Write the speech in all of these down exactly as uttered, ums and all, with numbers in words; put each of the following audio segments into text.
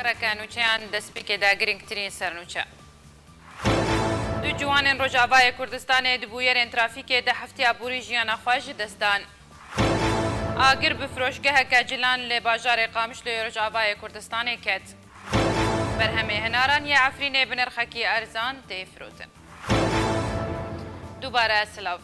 Reke nûçeyan destpêkê de girîngtirîn sernûçe. Du ciwanên Rojavayê Kurdistanê di bûyerên trafîkê de heftiya borî jiyana xwe ji dest dan. Agir bi firoşgeheke cilan li bajarê Qamişloyê Rojavayê Kurdistanê ket. Berhemê hinaran yê Efrînê bi nirxekî erzan tê firotin. Dubare silav.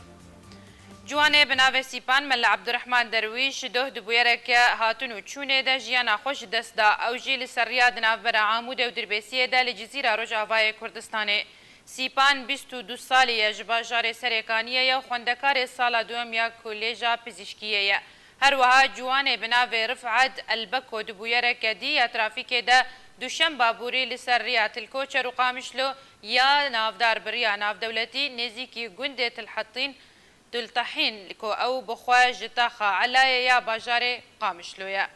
Ciwanê bi navê Sîpan Mela Ebdurehman Derwîş doh di bûyereke hatin û çûnê de jiyana xwe ji dest da. Ew jî li ser riya di navbera Amûdê û Dirbêsiyê de li Cizîra Rojavayê Kurdistanê. Sîpan bîst û du salî ye, ji bajarê Serêkaniyê ye û xwendekarê sala duwem ya Kolêja Pizîşkiyê ye. Her wiha ciwanê bi navê Rifet Elbeko di bûyereke dî ya trafîkê de duşemba borî li ser riya Tilkoçer û Qamişlo ya navdar bi riya navdewletî nêzîkî gundê Tilhetîn, Dultehîn ku ew bi xwe ji taxa Elayê ya bajarê Qamişlo ye.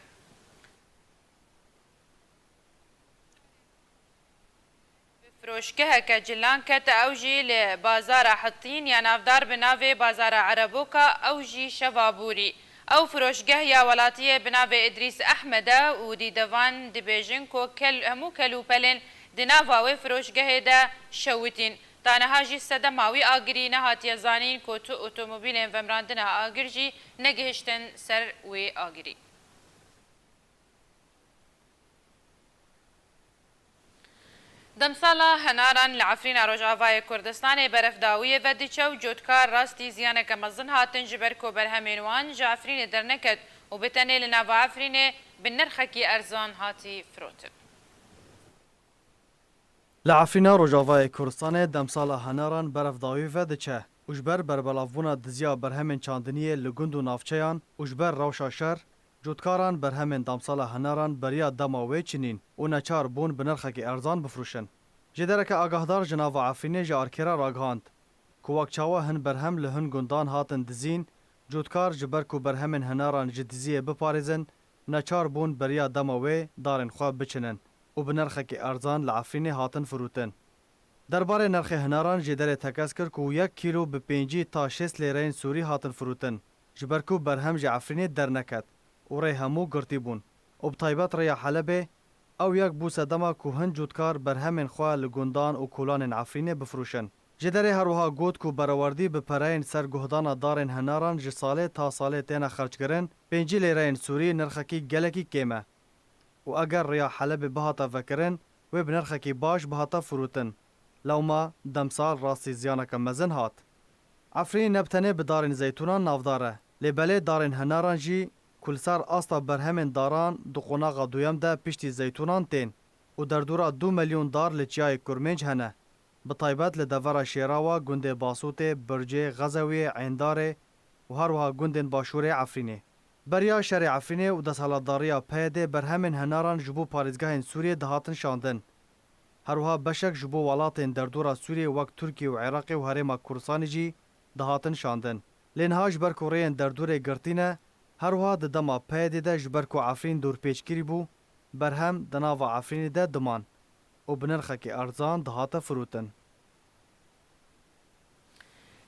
Bi firoşgeheke cilan ket, ew jî li bazara Hetîn ya navdar bi navê Bazara Ereboka, ew jî şeva borî. Ew firoşgeh ya welatiyê bi navê Îdrîs Ehmed e û dîdevan dibêjin ku kel, hemû kelûpelên di nava wê firoşgehê de şewitîn. Ta niha jî sedema wî agirî nehatiye zanîn ku tu otomobîlên vemirandina agir jî negihiştin ser wê agirî. Demsala henaran li Efrîna Rojavayê Kurdistanê berefdawiyê vediçe û cotkar rastî ziyaneke mezin hatin, ji ber ku berhemên wan ji Efrînê derneket û bi tenê li nava Efrînê bi nirxekî erzan hatî firotin. Li Efrîna Rojavayê Kurdistanê demsala henaran berefdawî vediçe û ji ber berbelavbûna diziya berhemên çandiniyê li gund û navçeyan û ji ber rewşa şer, cotkaran berhemên demsala henaran beriya dema wê çinîn û neçar bûn bi nirxekî erzan bifroşin. Jêdereke agahdar ji nava Efrînê ji Arkêra ragihand ku wek çawa hin berhem li hin gundan hatin dizîn, cotkar ji ber ku berhemên henaran ji diziyê biparêzin, neçar bûn beriya dema wê darên xwe biçinin û bi nirxekî erzan li Efrînê hatin firotin. Derbarê nirxê hinaran jêderê tekez kir ku yek kîlo bi pêncî ta şêst lêreyên sûrî hatin firotin, ji ber ku berhem ji Efrînê derneket û rê hemû girtî bûn û bi taybet rêya Helebê, ew yek bû sedema ku hin cotkar berhemên xwe li gundan û kolanên Efrînê bifroşin. Jêderê her wiha got ku berewerdî bi pereyên ser guhdana darên hinaran ji salê ta salê têne xerckirin, pêncî lêreyên sûrî nirxekî gelekî kêm e. û eger rêya Helebê bihata vekirin, wê bi nirxekî baş bihata firotin. Lewma demsal rastî ziyaneke mezin hat. Efrîn ne bi tenê bi darên zeytûnan navdar e, lê belê darên henaran jî ku li ser asta berhemên daran di qonaxa duyem de piştî zeytûnan tên û derdora du milyon dar li Çiyayê Kurmênc hene. Bi taybet li devera Şêrawa, gundê Basûtê, Bircê, Xezewiyê, Êndarê û her wiha gundên başûrê Efrînê. Beriya şerê Efrînê û desthilatdariya P Y D'ê berhemên henaran ji bo parêzgehên Sûriyê dihatin şandin. Her wiha beşek ji bo welatên derdora Sûriyê wek Tirkiye û Iraqê û Herêma Kurdistanê jî dihatin şandin. Lê niha ji ber ku rêyên derdorê girtî ne, her wiha di dema P Y D'ê de ji ber ku Efrîn dorpêç kirî bû, berhem di nava Efrînê de diman û bi nirxekî erzan dihate firotin.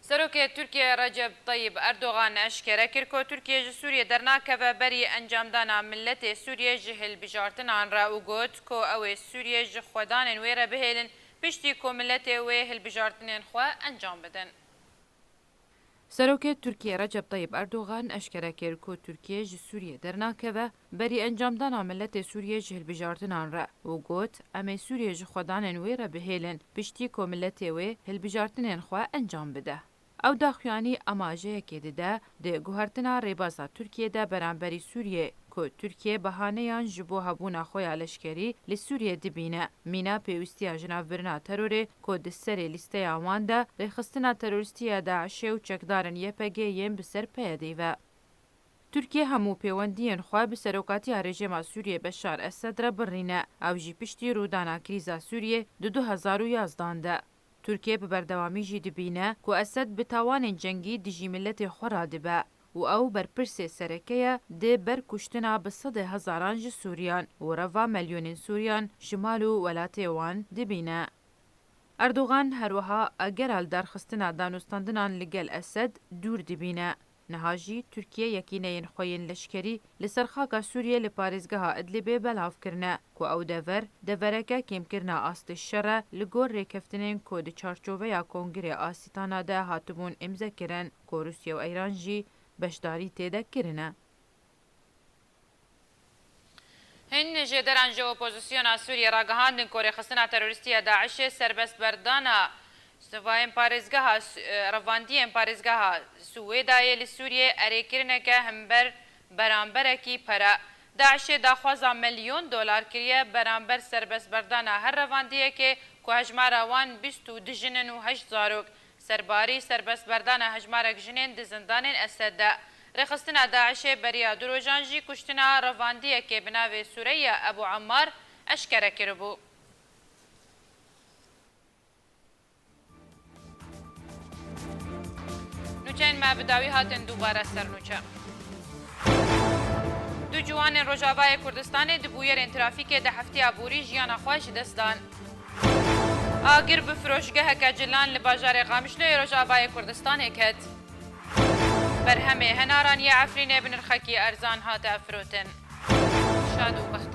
Serokê Tirkiyê Recep Tayyip Erdogan eşkere kir ku Tirkiye ji Sûriyê dernakeve berî encamdana miletê Sûriyê ji hilbijartinan re û got ku ew ê Sûriyê ji xwedanên wê re bihêlin, piştî ku miletê wê hilbijartinên xwe encam bidin. Serokê Tirkiyê Recep Tayyip Erdogan eşkere kir ku Tirkiye ji Sûriyê dernakeve berî encamdana miletê Sûriyê ji hilbijartinan re û got, em ê Sûriyê ji xwedanên wê re bihêlin, piştî ku miletê wê hilbijartinên xwe encam bide. Ew daxuyanî amajeyekê dide di guhertina rêbeza Tirkiyê de beramberî Sûriyê, ku Tirkiye behaneyan ji bo hebûna xwe ya leşkerî li Sûriyê dibîne, mîna pêwîstiya jinavbirina terorê ku di serê lîsteya wan de rêxistina terorîstî ya DAIŞê û çekdarên Y P G yên bi ser P Y D'ê ve. Tirkiye hemû pêwendiyên xwe bi serokatiya rejîma Sûriyê Beşar Esed re birîne, ew jî piştî rûdana krîza Sûriyê di du hezar û yazdan de. Tirkiye bi berdewamî jî dibîne ku Esed bi tawanên cengî dijî miletê xwe radibe û ew berpirsê sereke ye di ber kuştina bi sedê hezaran ji Sûriyan û reva milyonên Sûriyan ji mal û welatê wan dibîne. Erdogan her wiha agera lidarxistina danûstandinan li gel Esed dûr dibîne. Niha jî Tirkiye yekîneyên xwe yên leşkerî li ser xaka Sûriyê li parêzgeha Idlibê belav kirine, ku ew dever, devereke kêmkirina astê şer e li gor rêkeftinên ku di çarçoveya Kongirê Asîtana de hatibûn îmzekirin, ku Rûsya û Îran jî beşdarî tê de kirine. Hin jêderan ji opozisyona Sûriyê ragihandin ku rêxistina terorîstî ya DAIŞê serbestberdana sivayên parêzgeha Su-, e, revandiyên parêzgeha Swêdayê li Sûriyê erêkirineke hember beramberekî pere. DAIŞê daxwaza milyon dolar kiriye beramber serbestberdana her revandiyekê ku hejmara wan bîst û du jin in û heşt zarok. Serbarî serbestberdana hejmarek jinên di zindanên Esed de. Rêxistina DAIŞê beriya du rojan jî kuştina revandiyekê bi navê Sureyya Ebu Ammar eşkere kiribû. Nûçeyên me bi dawî hatin dubare ser nûçe. Du ciwanên Rojavayê Kurdistanê di bûyerên trafîkê de heftiya borî jiyana xwe ji dest dan. Agir bi firoşgeheke cilan li bajarê Qamişloyê Rojavayê Kurdistanê ket. Berhemê henaran yê Efrînê bi nirxekî erzan hate firotin. Şad û bext.